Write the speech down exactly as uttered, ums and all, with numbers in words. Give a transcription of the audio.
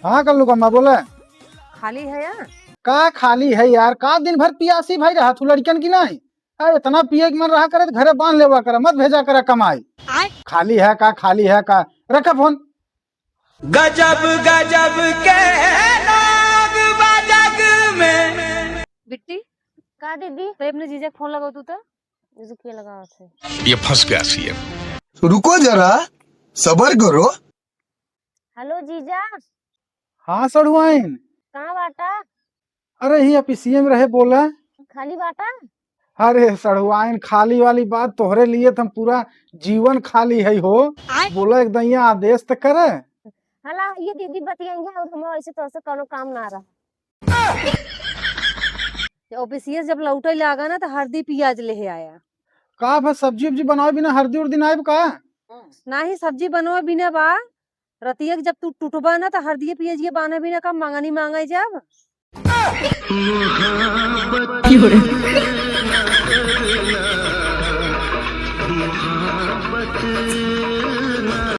हाँ कल्लू कम्मा बोले। खाली है यार? का खाली है यार, का दिन भर पियासी भाई रहा तू लड़कन की नहीं? अरे इतना पिए के मन रहा करे तो घरे बांध लेवा करे, मत भेजा करे कमाई। आय। खाली है का, खाली है का, रखा फोन। गजब गजब के लोग बा जग में। बिट्टी, का दीदी? ते अपने जीजा के फोन लगाओ तू तो। रुकिए, लगावत है। ये फंस गया सीएम। रुको जरा, सबर करो। हेलो जीजा। हाँ सड़ुआइन। कहाँ बाटा? अरे ही अभी सीएम रहे बोला। खाली बाटा? अरे सड़ुआइन, खाली वाली बात तोहरे लिए तो हम पूरा जीवन खाली है हो। आय। बोला एक दैया आदेश तो करे। हला ये दीदी बतियाई है और हमारे ऐसे तो ऐसे कोनो काम ना रहा। ऑफिस से जब लौटे लागा ना तो हरदी पियाज ले आया। का बस सब्जी उब्जी बनावे बिना हरदी उर्दी ना आइब का? नाही, सब्जी बनवा बिना बा। रतिया के जब तू टूटबा ना तो हरदी पियाज ये बाना बिना का मांगनी मांगे जब।